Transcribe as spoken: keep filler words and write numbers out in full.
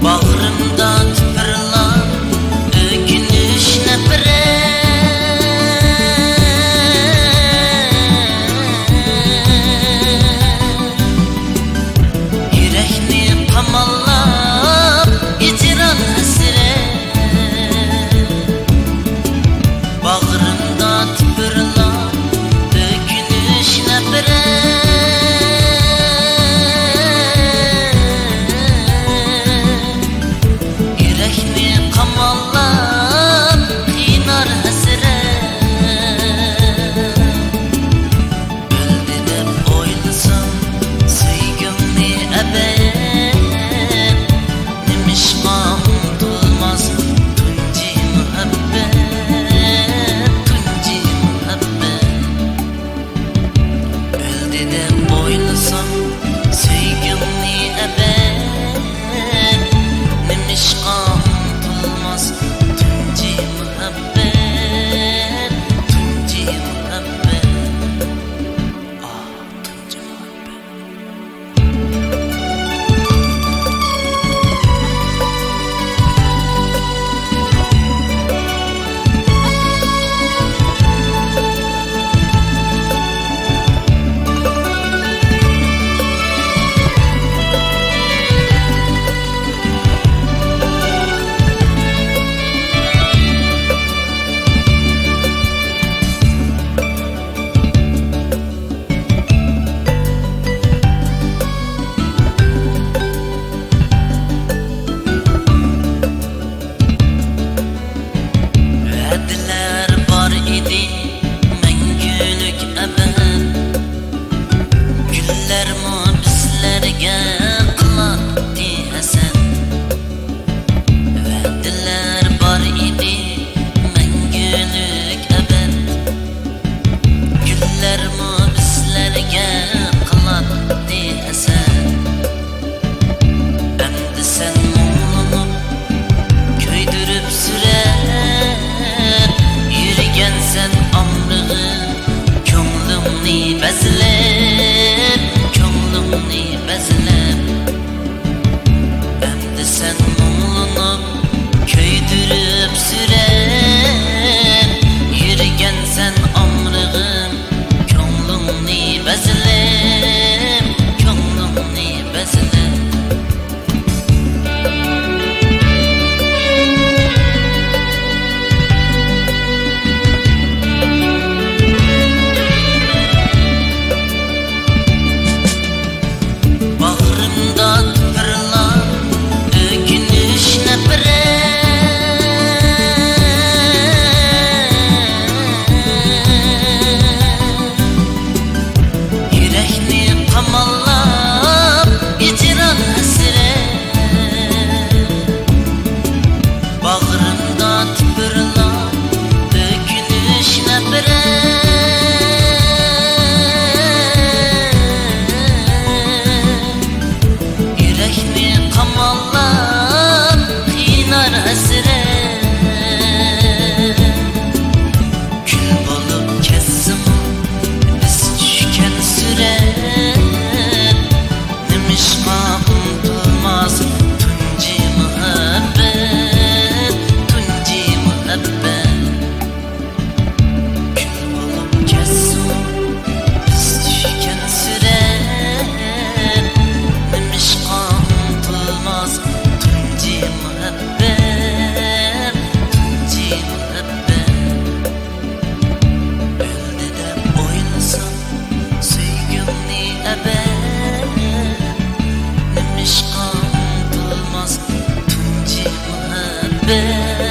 باغرىمدا تىپىرلاپ ئۆكۈنۈش، نەپرەت. يۈرەكنى قاماللاپ ھىجران، ھەسرەت. باغرىمدا تىپىرلاپ ئۆكۈنۈش، نەپرەت. يۈرەكنى قاماللاپ قىينار، ھەسرەت. ئۆلدى دەپ ئويلىسام سۆيگۈڭنى ئەبەد، نېمىشقا ئۇنتۇلماس تۇنجى مۇھەببەت، تۇنجى مۇھەببەت. ئۆلدى دەپ ئويلىسام سۆيگۈڭنى ئەبەد، نېمىشقا ئۇنتۇلماس تۇنجى مۇھەببەت، تۇنجى مۇھەببەت. ئاھ، تۇنجى مۇھەببەت. ۋەدىلەر بار ئىدى مەڭگۈلۈك ئەبەد، گۈللەرمۇ بىزلەرگە قىلاتتى ھەسەت. ۋەدىلەر بار ئىدى مەڭگۈلۈك ئەبەد، گۈللەرمۇ بىزلەرگە قىلاتتى ھەسەت. ئەمدى سەن مۇڭلىنىپ، كۆيدۈرۈپ سۈرەت، يۈرگەنسەن ئامرىغىن، كۆڭلۈڭنى بەزلەپ، كۆڭلۈڭنى بەزلەپ. ئەمدى سەن مۇڭلىنىپ، كۆيدۈرۈپ سۈرەت، يۈرگەنسەن ئامرىغىن، كۆڭلۈڭنى بەزلەپ، كۆڭلۈڭنى بەزلەپ. باغرىمدا تىپىرلاپ ئۆكۈنۈش، نەپرەت. يۈرەكنى قاماللاپ ھىجران، ھەسرەت. باغرىمدا تىپىرلاپ ئۆكۈنۈش، نەپرەت. يۈرەكنى قاماللاپ قىينار ھەسرەت. كۈل بولۇپ كەتسىمۇ بىز چۈشكەن سۈرەت، نېمىشقا ئۇنتۇلماس تۇنجى مۇھەببەت، تۇنجى مۇھەببەت. كۈل بولۇپ كەتسىمۇ بىز چۈشكەن سۈرەت، نېمىشقا ئۇنتۇلماس تۇنجى مۇھەببەت، تۇنجى مۇھەببەت. ئۆلدى دەپ ئويلىسام سۆيگۈمنى ئەبەد، نېمىشقا ئۇنتۇلماس تۇنجى مۇھەببەت.